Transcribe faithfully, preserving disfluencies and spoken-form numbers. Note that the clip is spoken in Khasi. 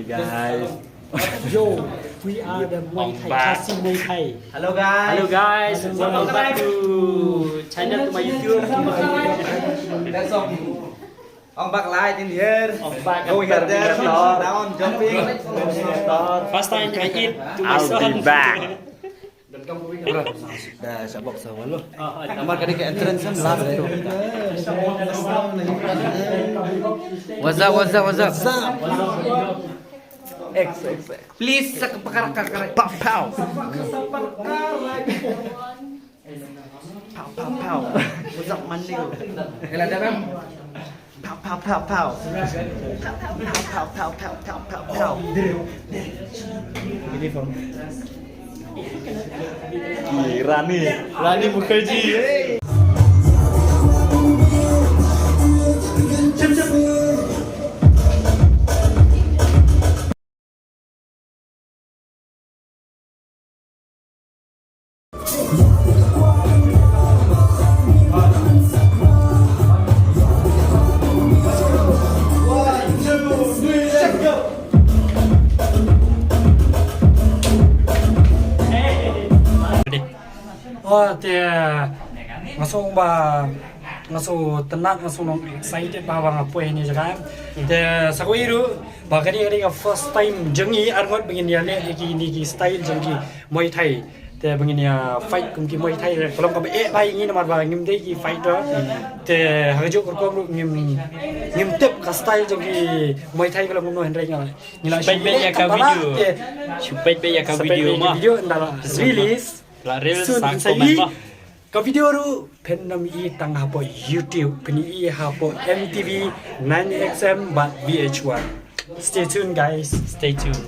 Guys. Yo, we are the Muay Thai, Khasi Muay Thai. Hello guys. Hello guys, welcome back to channel, to my YouTube. That's all. Ong Bak Light in here. Ong Bak, going here, there, down, jumping. First time I eat to myself. I'll be back. Dah sabak sama lu. Namar ka dei ka entrance kan last tu. What's up, what's up, what's up? X, X, X. Please, sak pakar, pakar. Pow, pow. Pow, pow, pow. What's up, Manlio? Kala dalam. Pow, pow, pow, pow. Pow, pow, pow, pow, pow, pow, pow. Rani, Rani Mukherjee. Oh, te nga sngewbha, nga sngewtynnat, nga sngewnong excited ba nga poi ha kane ka jaka. Te sa kawei ruh ba kane ka dei ka first time jong ngi arngut ba ngin ïa leh ïa kine ki style jong ki Muay Thai. Te ba ngin ïa fight kum ki Muay Thai, ka long kaba eh bha ïa ngi namar ba ngim dei ki fighter. Te ha kajuh ka rukom ruh ngim, ngim tip ka style jong ki Muay Thai ka long kumno, hynrei ngi la, ngi la shu peit beit ïa ka video. Te shu peit beit ïa ka video ma. Video ynda la release soon sa comment ma. Ka video ruh phin ym i tang hapoh YouTube, phin i hapoh M T V, nine X M bad V H one. Stay tuned, guys. Stay tuned.